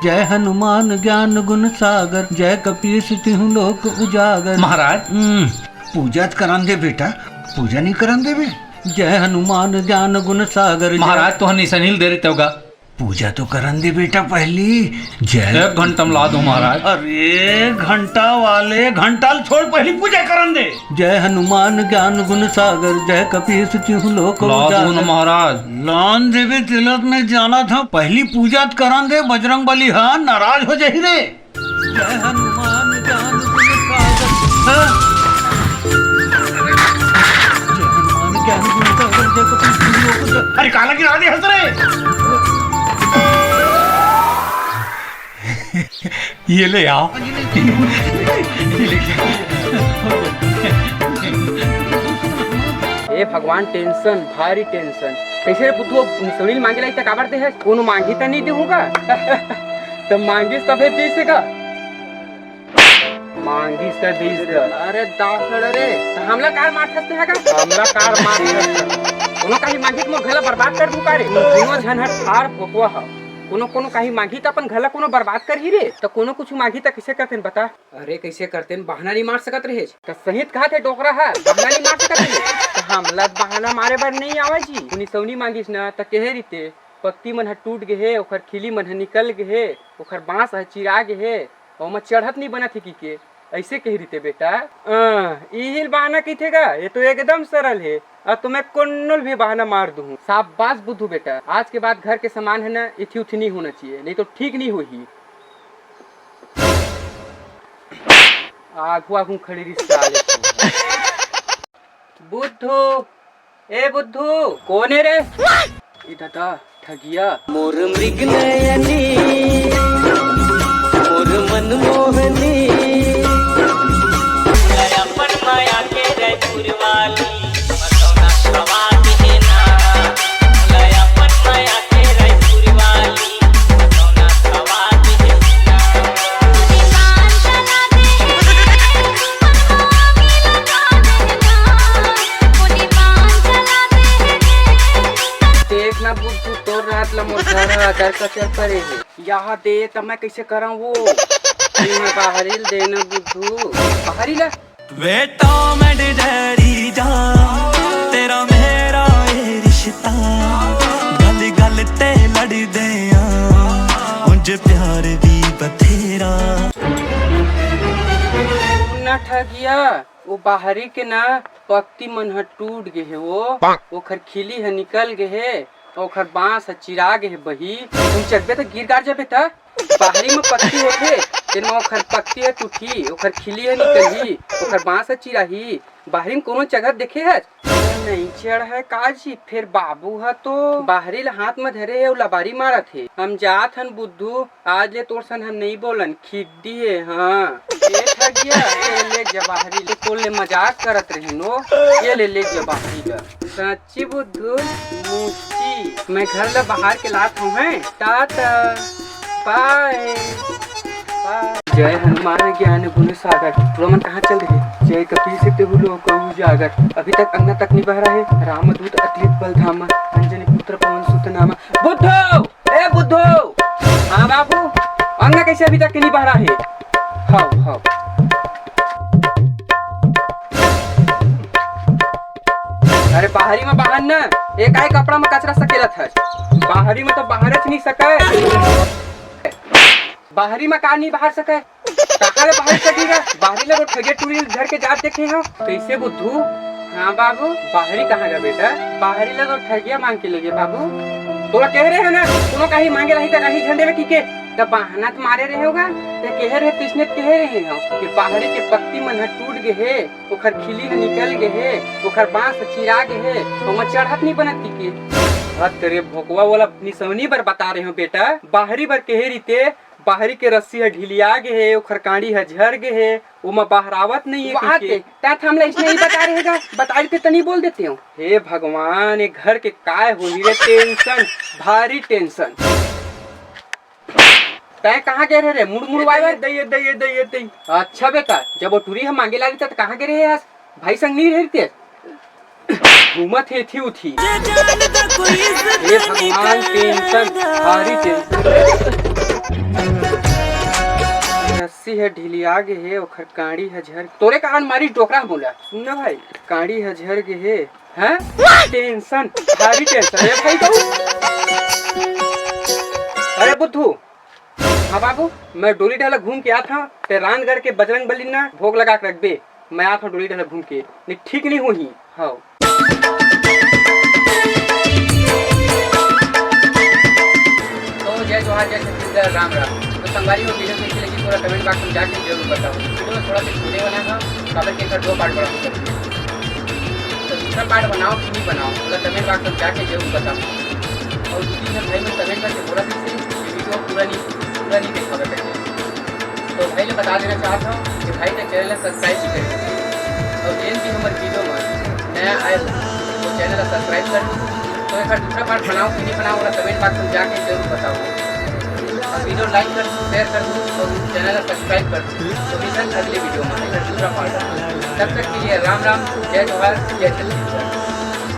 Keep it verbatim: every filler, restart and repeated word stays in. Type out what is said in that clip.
जय हनुमान ज्ञान गुण सागर, जय कपीस तिहु लोक उजागर। महाराज। हम्म, पूजा त करन दे बेटा, पूजा नहीं करन देबे? जय हनुमान ज्ञान गुण सागर, जय महाराज, तोहर निसनील दे रहे तेवगा। पूजा तो करन दे बेटा पहली। जय एक घंटा में ला दो महाराज। अरे घंटा वाले, घंटा ल छोड़, पहली पूजा करन दे। जय हनुमान ज्ञान गुण सागर, जय कपीस तिहु लोक ला दो उजागर। ना महाराज। लान देबे तेला त मैं जानत हंव, पहली पूजा त करन दे, बजरंग बली हा नाराज हो जाही रे। जय हनुमान ज्ञान गुण सागर। हाँ? जय हनुमान ज्ञान गुण सागर, जय कपीस तिहु लोक उजागर। अरे काला गिरा दे हंस रे। ये ले आओ। ए भगवान, टेंशन, भारी टेंशन। कैसे रे बुद्धू, निसौनी मांगे ला इतना काबर दे है? कोनो मांगी त नहीं देहूँगा। त मांगिस तभे दीस हे का? मांगिस त दीस हे। अरे दासड़ रे, त हमला कार मार सकते हैं का? हमला कार मार सकते हैं। कोनो काही मांगी त मोर घर ला बर्बाद कर दूँ का रे? कोनो झन हर ठार भोकवा ह। कोनो कोनो काही मांगी त अपन घर ला कोनो बर्बाद कर ही रे। त कोनो कुछ मांगी त किसे करते हैं बता? अरे कैसे करते हैं, बहाना नहीं मार सकत रहे। त सही त कहा थे डोकरा ह, बहाना नहीं मार सकत रहे। त हमला त बहाना मारे बर नहीं आवे जी। निसौनी मांगिस न त कहे रहिते, पत्ती मन ह टूट गे हे, ओखर खिली मन ह निकल गे हे, ओखर बांस ह चिरा गे हे, ओमा चढ़त नहीं बनत हे कहिके, ऐसे कहे रहिते बेटा। अं, इही ल बहाना कहिथे गा, ये तो एकदम सरल हे। अब तो मैं कोनो ल भी बहाना मार दूँ। शाबाश बुद्धू बेटा, आज के बाद घर के सामान है ना, इथी उथी नहीं होना चाहिए, नहीं तो ठीक नहीं होही। आघू आघू खड़ी रहिस साले। बुद्धू, ए बुद्धू, कोन हे रे? ए दादा, ठगिया। मोर मृग नयनी, मोर मनमोहनी। अपन माया के रायपुर वाली, बतौना सवाल हे ना। अपन माया के रायपुर वाली, बतौना सवाल हे ना। देख ना बुद्धू, तोर रात ला मोर घर ह अदर कचर करे हे। यहाँ दे त मैं कैसे करंव वो? मैं बाहरी ल देना बुद्धू। बाहरी ला। बेटा मैं डरी जा, तेरा मेरा ये रिश्ता, गल गल ते लड़दे आ, उंज प्यार भी बथेरा। ना ठगिया, वो बाहरी के ना पत्ती मन ह टूट गे हे, वो ओखर खिली ह निकल गे हे, ओखर बांस ह चिरा गे हे बही। तुम चकबे त गिर गार जाबे त बाहरी म पत्ती होथे, तेन म ओखर पत्ती ह टूटही, ओखर खिली ह निकलही, ओखर बांस ह चिराही। बाहरी म कोनो जगह देखे हस? नहीं चढ़ है काजी, फेर बाबू ह तो बाहरी ल हाथ म धरे हे अउ लबारी मारत हे। हम जात हन बुद्धू, आज ले तोर सन हम नहीं बोलन, खिद्दी हे। हाँ। ए ठगिया, ए ले जवाहरी ले, तोर ले मजाक करत रहिन ओ। ये ले, ले जवाहरी ल। सच्ची बुद्धू, मुच्ची। मैं घर ला बाहर के लात हूँ, हैं? टाटा, बाय, बाय। जय हनुमान ज्ञान गुण सागर। टुरा मन कहाँ चल दे? जय कपीस तिहु लोक उजागर। अभी तक अंगना तक नहीं बहरा है। रामदूत अतुलित बल धामा, अंजनी पुत्र पवन सुत नामा। बुद्धू, ए बुद्धू। हाँ बाबू, अंगना कैसे अभी तक नहीं बहरा है? हाव, हाव। अरे बाहरी म बाहर न, ए काय कपड़ा म कचरा सकेलत हस? बाहरी म तो बाहरच नहीं सके। बाहरी म का नहीं बाहर सके? कहाँ ले बाहर सकेगा? बाहरी ल तो ठगिया टूरी ल धर के जात देखे हंव। कैसे बुद्धू? हाँ बाबू। बाहरी कहाँ गा बेटा? बाहरी ल तो ठगिया मांग के लेगे बाबू। तोला कहे रहे हंव ना, कोनो काही मांगे रही त रही झन देवे कहिके। त बहाना त मारे रहे होगा। ते कहे रहे, तइसने कहे रहे हंव कि बाहरी के पत्ती मन ह टूट गे हे, ओखर खिली ह निकल गे हे, ओखर बांस ह चिरा गे हे, ओमा चढ़त नहीं बनत कहिके। हत रे भोकवा, ओला निसौनी बर बता रहे हंव बेटा, बाहरी बर कहे रहिते, बाहरी के रस्सी ह ढिलिया गे हे, ओखर कांड़ी ह झर गे हे, ओमा बहरावत नहीं हे वाह कहिके। ते, तैं त हमला अइसने ही बता रहे गा, बता रहिते त नहीं बोल देतेंव। हे भगवान, ये घर के काय होही रे, tension, भारी tension। तैं कहाँ गे रहे रे, मुड़ मुड़ वाय वाय? दइए, दइए, दइए, दइए। अच्छा बेटा, जब वो टूरी ह मांगे ला रहिते त कहाँ गे रहे हस? भाई संग नहीं रहे रहिते? घूमत हे एथी उथी। हे भगवान, tension, भारी tension। ह ढिलिया गे हे, ओखर काड़ी ह झर। तोरे कारण मारी डोकरा ह बोला। सुन ना भाई, काड़ी ह झर गे हे। हैं? टेंशन, भारी टेंशन हे भाई तो। अरे बुद्धू, हाँ बाबू, मैं डोली डहला घूम के आत हँव, ते रांधगढ़ के बजरंग बली ना भोग लगा के रखबे। मैं आत हँव डोली डहला घूम के, नहीं ठीक नहीं होही। हाँ। तो जय जोहार, जय छत्तीसगढ़, राम राम। तो संगवारी हो, video कैसी लगी, पूरा comment box में जाके जरूर बताओ। Video में थोड़ा सा छोटे बना था, काबर के एकर दो part बना सकते हैं। तो दूसरा part बनाओ कि नहीं बनाओ, पूरा comment box में जाके जरूर बताओ। और दो तीन भाई मन comment करके बोला भी से, ये video पूरा नहीं, पूरा नहीं दिखावे करके। तो भाई, मैं बता देना चाहता हूँ कि भाई ने channel ला subscribe भी करें, और जेन भी हमर video में नया आए हो, तो channel ला subscribe कर दो। तो एक बार दूसरा part बनाओ कि नहीं बनाओ, वाला comment box में जाके जरूर बताओ। और video like कर दो, share कर दो, और channel ला subscribe कर दो। तो मिलते हैं अगले video में, एक दूसरा part। तब तक के लिए राम राम, जय जोहार, जय छत्तीसगढ़।